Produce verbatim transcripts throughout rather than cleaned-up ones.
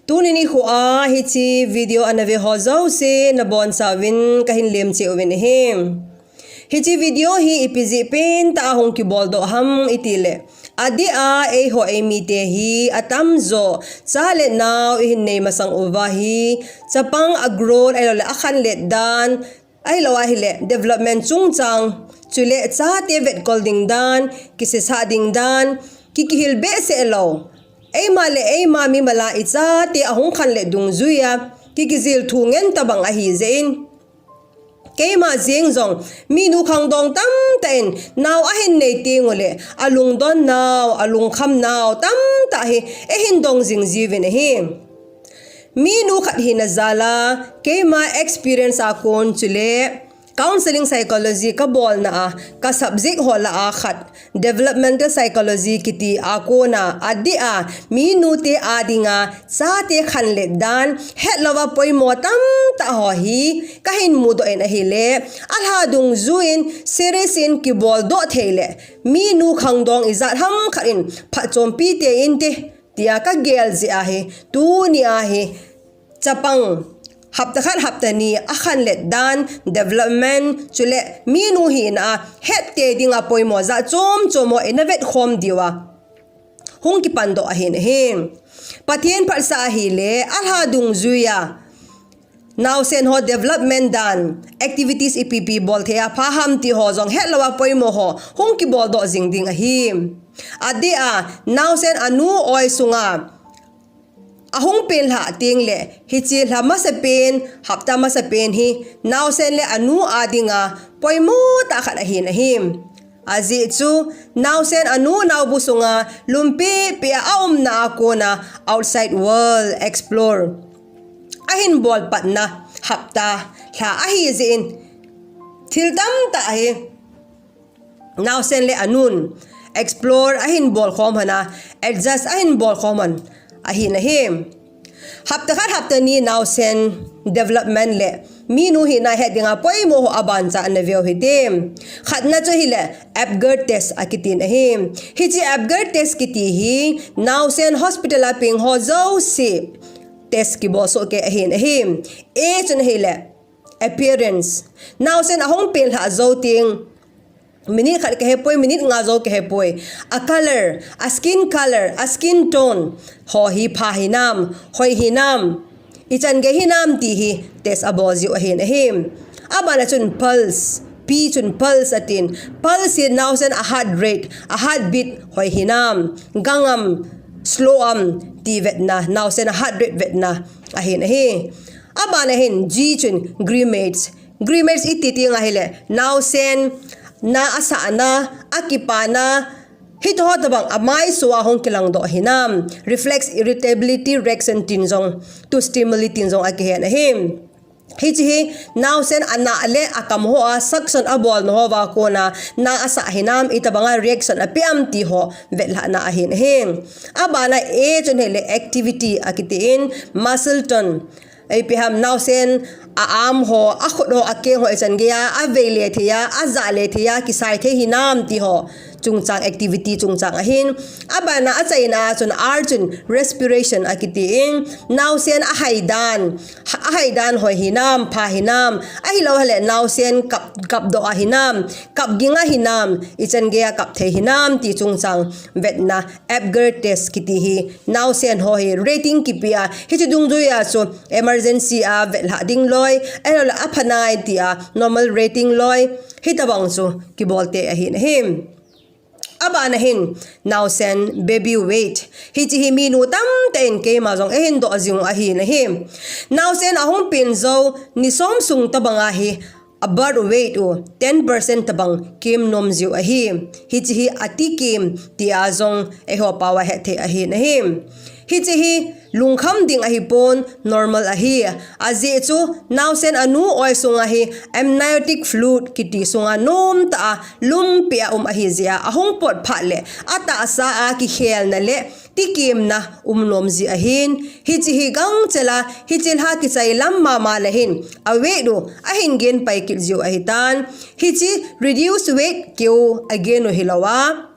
Tuni nikho a hiche video ana ve ho jouse nabonchauvin kahin lemcheh uvin ahi. Hiche video hi ipi jeh pentah a hung kibol doh ham itileh, adeh a eiho eimite hi atamjo cha le nao ihin nei masang uva hi chapang a growth ahilouleh akhanlet dan, ahilou ahileh development chungchang, chuleh chate vetkol ding dan, kisesah ding dan, ki kihil behseh lou, eima le eima mimal a ichate ahung khanlet dungjuia ki kijil thu ngen tobang ahijeh in, keima jeng jong minu khangdong tamtah in nao ahin nei teng uleh alungdon nao, alungkham nao tamtah hi eihin dong jing jiuvin ahi. Minu khat hina jal a keima experience a kon chuleh counselling psychology kabolna a ka subject ho lah a khat developmental psychology kiti a kona adeh a minute a dinga chate khanlet dan hetlouva poimo tamtah ho hi kahin mudoh in ahileh, alha dungjuiyin serious in kibol doh theileh minu khangdong ijat ham khat in phatchompi tei inte tia kagel jeh ahi. Tuni a hi chapang hapta khat hapta ni akhanlet dan, development, chuleh minu hina a het tei dinga poimo jat chom chom ho ina vetkhom diuva hung kipan doh ahin ahi. Pathen phatsah ahileh alha dungjuia naosen ho development dan, activities ipi ipi bol thei a pha ham ti ho jong hetlouva poimo ho hung kibol doh jing ding ahi. Adeh a naosen anu oi sunga ahung pen lhah teng leh hiche lha masapen, hapta masapen hi naosen le anu a dinga poimo tah khat ahin ahi. Ajeh chu naosen anu naobu sunga lumpi pia aumna a kona outside world explore ahin bol patna hapta lha ahijeh in thil tamtah hi naosen le anun explore ahin bolkhom hon a, adjust ahin bolkhom hon ahin ahi. Hapta khat hapta ni naosen development le minu hina het dinga poimo ho abancha ana veu hite. Khatna chu hileh Apgar test akitin ahi. Hiche Apgar test kiti hi naosen hospital a peng ho jouse test kibol soh kei ahin ahi. A chun hileh appearance. Naosen ahung pen lhah jou teng minute khat kahepoi, minute nga jou kahepoi, a color, a skin color, a skin tone ho hi pha hinam, hoi hinam, ichan gei hinam ti hi test abol jiu ahin ahi. Abana chun pulse, P chun pulse atin. Pulse hi naosen a heart rate, a heartbeat hoi hinam, gang am, slow am ti vetna, naosen a heart rate vetna ahin ahi. Abana hin G chun grimace. Grimace iti teng ahileh naosen na asahna, akipana, hiti ho tobang amaiso a hung kilang doh hinam, reflex irritability reaction tin jong, to stimuli tin jong akihen ahi. Hiche hi naosen ana le akam ho a suction abolna hova kona na asah hinam, itobanga reaction ape am ti ho vetlhahna ahin ahi. Abana A chun hileh activity akitin, muscle tone. Ipi ham naosen a arm ho, akhut ho, akeng ho ichan geiya avei le thei a, aja le thei a, kisai thei hinam ti ho chungchang, activity chungchang ahin. Abana achaina chun R chun respiration akitin, naosen ahaidan, ahaidan hoi hinam, pha hinam, ahilou hileh naosen kap, kapdoh ahinam, kap ging ahinam, ichan geiya kap thei hinam ti chungchang vetna Apgar test kiti hi naosen ho hi rating kipea, hiche dungjuia chu emergency a vetlhah ding loi, ahilouleh aphanai tia normal rating loi, hitobang chu kibol tei ahin ahi. Abana hin naosen baby weight. Hiche hi minu tamtah in keima jong eihin doh jing u ahin ahi. Naosen ahung pen jou ni som sung tobanga hi a birth weight u ten percent tobang kem nom jiu ahi. Hiche hi ati kem tia jong eiho paova hetthei ahin ahi. Hiche hi lungkham ding ahipon, normal ahi. Ajeh chu naosen anu oi sunga hi amniotic fluid kiti sunga nomtah a lumpi a um ahi jeh a, ahung pot phat leh atahsa a kikhelna le tikemna um nom ji ahin, hiche hi gangchel a, hiche lha kichai lam mama le hin a weight u ahin gen pai kit jiu ahitan, hiche reduce weight keu agen u hilouva,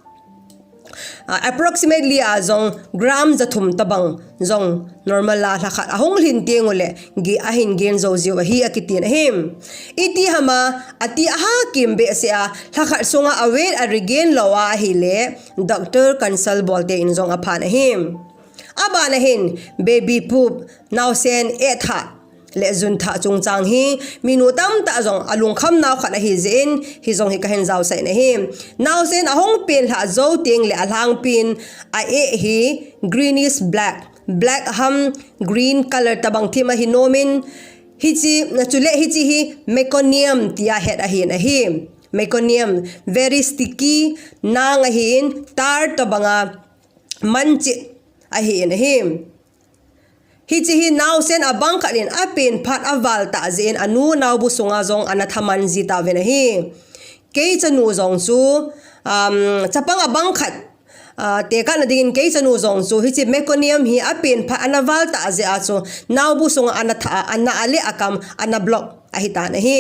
Ah, approximately a jong gram jathum tabang jong normal a lhakhat ahung lhin teng uleh gi ahin gen jou jiu ahi akitin ahi. Iti hama ati aha kim behseh a lhakhat sunga a weight a regain lou a ahileh doctor consult bol tein jong aphan ahi. Abana hin baby poop, naosen etha le jun tha chungchang hi minu tamtah jong alungkham nau khat ahi jeh in, hijong hi kahin jaosah in ahi. Naosen ahung pen lhah jou teng le alhangpin a eh hi greenish black, black ham green color tabang thim ahi nomin, hiche, chule hiche hi meconium tia het ahin ahi. Meconium very sticky nang ahin tar tabanga manchit ahin ahi. Hiche hi naosen abang khat in apen phat aval tah jeh in anu naobu sunga jong ana thaman ji tauvin ahi. Kei chanu jong chu, um, chapang abang khat, ah, tekahna dingin kei chanu jong chu hiche meconium hi apen phat ana val tah jeh a chu naobu sunga ana tha a, ana ale akam ana block ahi tan ahi.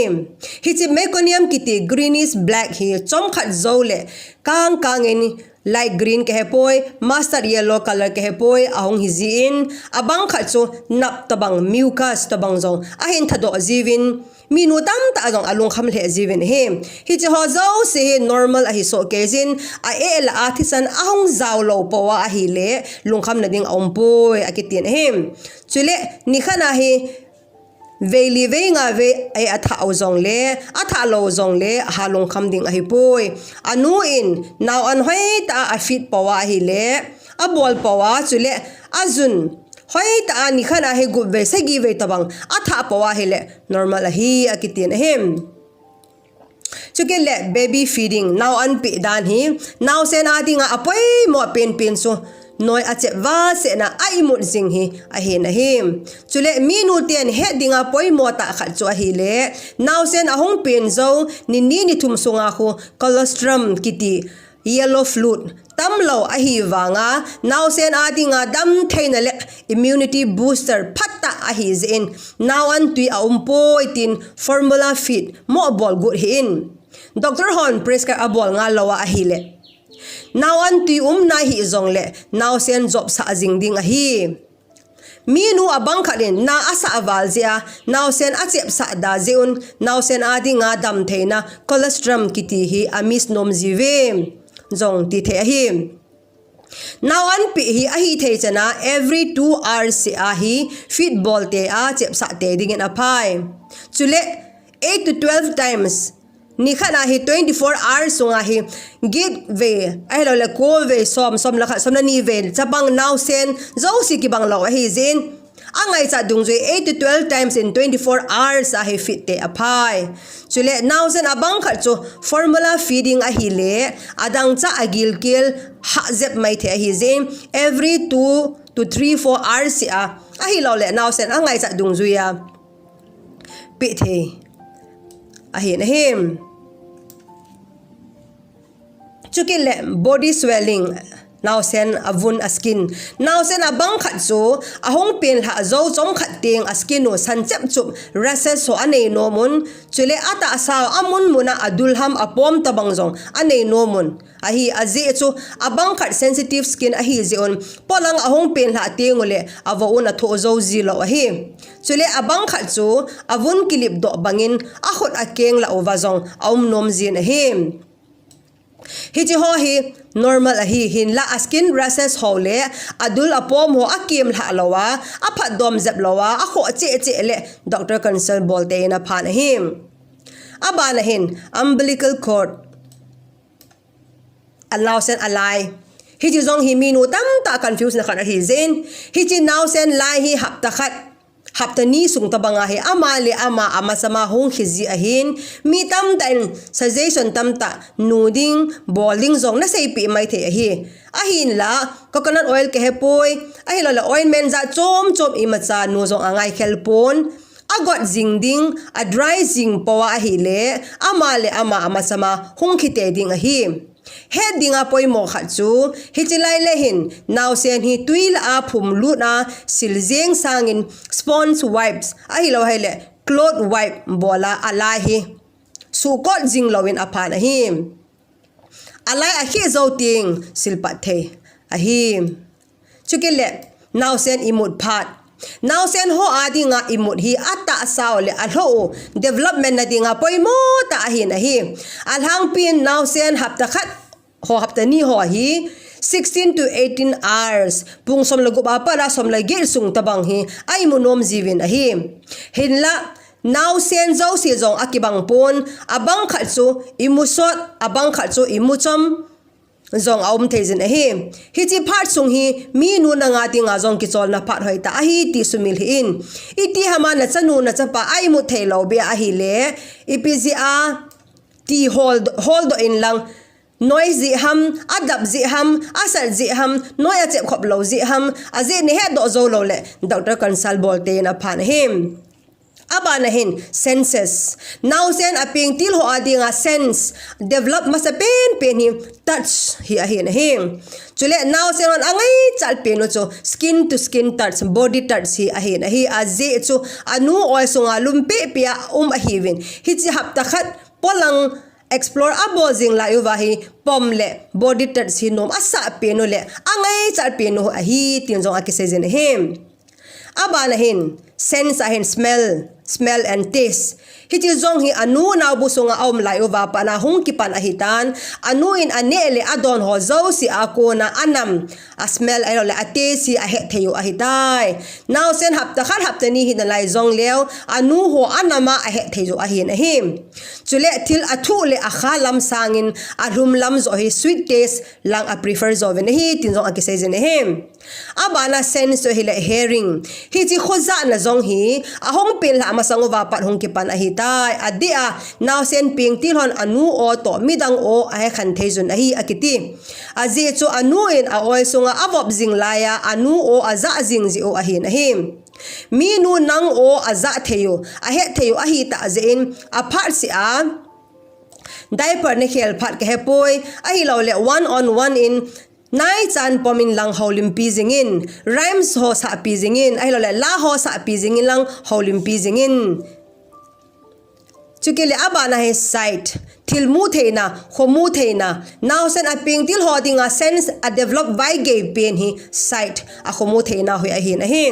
Hiche meconium kiti greenish black hi chomkhat jou le kang kang in light green kahepoi, mustard yellow color kahepoi, ahung hi jin, abang khat chu nap tabang, mucus tabang jong ahin thadoh jiuvin, minu tamtah jong alungkham lheh jiuvin ahi. Hiche ho jouse hi normal ahi soh kei jin, a eh le a thisan ahung jao lou pou a ahileh lungkhamna ding aumpoi akitin ahi. Chule nikhat a hi vei li vei nga vei a thah u jongle, athah lou jongle, aha lungkham ding ahipoi. Anu in nao an hoitah a afit pou a ahileh, abol pou a, chule ajun hoitah a nikhat a hi gup vei, sagi vei tabang athah pou a ahileh normal ahi akitin ahi. Chukit le baby feeding, nao an peh dan hi naosen a dinga apoimo penpen chu noi achep vasehna a imut jing hi ahin ahi. Chule minu ten het dinga poimo tah khat chu ahileh, naosen ahung pen jou ni ni ni thum sunga khu colostrum kiti yellow fluid tamlou ahi vanga, naosen a dinga damtheina le immunity booster phatah ahi jeh in, nao an tui aumpoi tin formula feed mo bol got hih in. Doctor hon prescribe abol ngal lou a ahileh, nao an tui um nahih jongle naosen jopsah jing ding ahi. Minu abang khat in na asah val jeh a, naosen achepsah da jeh un, naosen a dinga damtheina colostrum kiti hi a miss nom jiuve jong ti thei ahi. Nao an peh hi ahithei chan a every two hours a hi feed bol te a chepsah te dingin aphai. Chule eight to twelve times, nikhat a hi twenty-four hours sunga hi get vei, ahilouleh ko vei, som, som le khat, som le ni vei chapang naosen jouse kibang lou ahi jeh in, angaichat dungjui eight to twelve times in twenty-four hours a hi feed te aphai. Chule naosen abang khat chu formula feeding ahileh, adang cha agilkel hah jep mai thei ahi jeh in, every two to three, four hours a, ahilouleh naosen angaichat dungjui a peh thei ahin ahi. Chukit le body swelling, naosen avun a skin. Naosen abang khat chu ahung pen lhah jou chomkhat teng a skin u san chep chup rashes ho anei nom un. Chule atahsa u amun mun a adul ham apom tabang jong anei nom un. Ahi, ajeh chu abang khat sensitive skin ahi jeh un, polang ahung pen lhah teng uleh avou un athoh jou ji lou ahi. Chule abang khat chu avun kilip doh bangin akhut akeng lah uva jong aum nom jin ahi. Hiche ho hi normal ahi, hinlah a skin rashes ho le adul apom ho akem lhah lou a, aphat dom jep lou a, akhoh cheh cheh le doctor consult bol tein aphan ahi. Abana hin umbilical cord, a naosen alai. Hiche jong hi minu tamtah confuse na khat ahi jeh in, hiche naosen lai hi hapta khat, hapta ni sung tabanga hi ama le ama amasama hung khi ji ahin, mi tamtah in suggestion tamtah nu ding, bol ding jong na seipeh mai thei ahi. Ahinlah coconut oil kahepoi, ahilouleh ointment jat chom chom imacha nu jong angai khel pon. Agot jing ding, a dry jing pou a ahileh, ama le ama amasama hung khi tei ding ahi. Het dinga poimo khat chu, hiche lai le hin, naosen hi tui lah a phum lut a, sil jeng sangin sponge wipes, ahilou hile cloth wipe bol a alai hi suhkot jing louvin aphan ahi. alai akhih jou teng silpat thei ahi. Chukit le, naosen imut phat. Naosen ho a dinga imut hi atahsa u le alhoh u, development na dinga poimo tah ahin ahi. Alhangpin naosen hapta khat ho hapta ni ho hi sixteen to eighteen hours, pung som le gup a pat a som le get sung tabang hi a imu nom jiuvin ahi. Hinla, naosen jouse jong akibang pon, abang khat chu imu sot, abang khat chu imu chom jong aum thei jin ahi. Hiche phat sung hi minu nanga dinga jong kicholna phat hoitah ahi ti sumil hih in. Iti hama nachanu nachapa a imut thei lou beh ahile, ipi jeh a ti hol, holdoh in lang, noi jeh ham, adap jeh ham, asat jeh ham, noi achep khop lou jeh ham, ajeh nahetdoh jou lou le doctor consult bol tein aphan ahi. Abana hin senses. Naosen apeng til ho a dinga sense develop masa penpen hi touch hi ahin ahi. Chule naosen hon angaichat pen u chu skin to skin touch, body touch hi ahin ahi. Ajeh chu anu oi sunga lum pehpeh a um ahiuvin. Hiche hapta khat polang explore abol jing lai uva hi pom le body touch hi nom asah pen u le angaichat pen u ahi tin jong akisei jin ahi. Abana hin sense ahin smell, smell and taste. Hiche jong hi anu naobu sunga aum lai uva pat a hung kipan ahitan, anu in aneh le adon ho jouse a kona anam, a smell ahilou le a taste hi ahet thei u ahitai. Naosen hapta khat hapta ni hi nalai jong leu, anu ho anam a ahet thei u ahin ahi. Chule thil athuh le akha lam sangin alhum lam joh hi sweet taste lang a prefer jouvin ahi tin jong akisei jin ahi. Abana sense chu ahile hearing. Hiche khojahna jong hi ahung pen lhah masang uva pat hung kipan ahitai. Adeh a, naosen peng til hon anu o toh midang o ahe khen thei jun ahi akiti. Ajeh chu anu in a oi sunga avop jing laiya anu o ajah jing jeh u ahin ahi. Minu nang o ajah thei u, ahet thei u ahitah jeh in aphat seh a diaper nakhel phat kahepoi, ahilou le one on one in naichan pom in lang houlimpi jingin, rhymes ho sahpi jingin, ahilou le la ho sahpi jingin lang houlimpi jingin. Chukit le abana hi sight, thil mu theina, kho mu theina. Naosen apeng til ho dinga sense a develop vaigei pen hi sight, akho mu theina hi ahin ahi.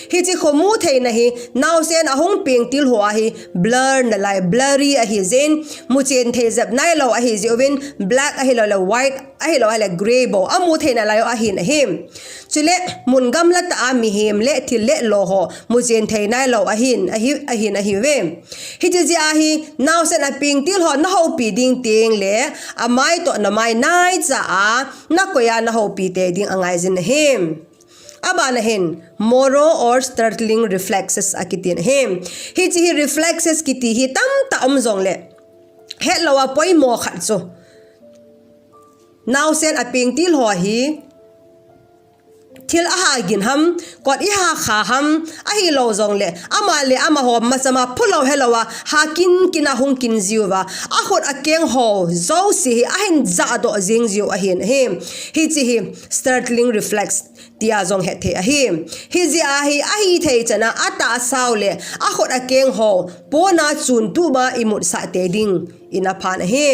Hiche kho mu theina hi naosen ahung peng til ho a hi blur nalai, blurry ahi jin, muchen thei jep nailou ahi jeh uvin, black ahilou le white ahilou le grey bou amu theina lai u ahin ahi. Chule mun gamla tah a mihem le thil le lo ho muchen thei nailou ahin ahi, ahin ahiuve. Hiche jeh a hi naosen apeng til ho nahoupi ding teng le amai toh namai naicha a nakoi a nahoupi tei ding angai jin ahi. Abana hin moro or startling reflexes akitin ahi. Hiche hi reflexes kiti hi tamtah um jongle, hetlou a poimo khat chu naosen apeng til ho hi thil aha gin ham, kot iha kha ham, ahilou jongle ama le ama ho machama phulou helou a ha kin kin a hung kin jiuva, akhut akeng ho jouse hi ahin jahdoh jing jiu ahin ahi. Hiche hi startling reflex tia jong het thei ahi. Hijeh a hi ahithei chan a atahsa u le akhut akeng ho pona chun tup a imutsah tei dingin aphan ahi.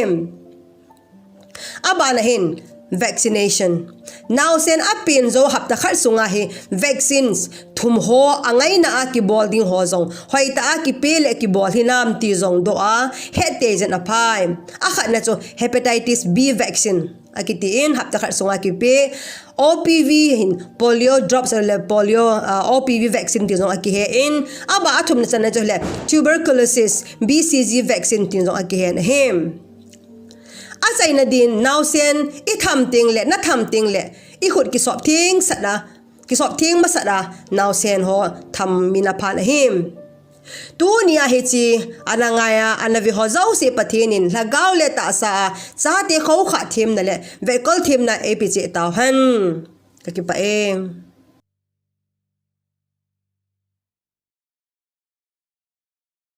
Abana hin vaccination. Naosen apen jou hapta khat sunga hi vaccines thum ho angaina a kibol ding ho jong hoitah a kipe le kibol hinam ti jong doh a het tei jin aphai. Akhatna chu hepatitis B vaccine akitin, hapta khat sunga kipe. O P V hin polio drops le polio, ah, O P V vaccine ti jong akihen. Aba athumna channa chu le tuberculosis, B C G vaccine ti jong akihen ahi. Achaina din naosen itham teng le, natham teng le, ikhut kisop theng sat a, kisop theng masat a naosen ho tham in aphan ahi. Tunia hiche ana ngai a, ana ve ho jouse Pathen in lhagao le tahsa a chate khoukhah themna le vetkol themna eipe cheh tauhen. Kakipah e.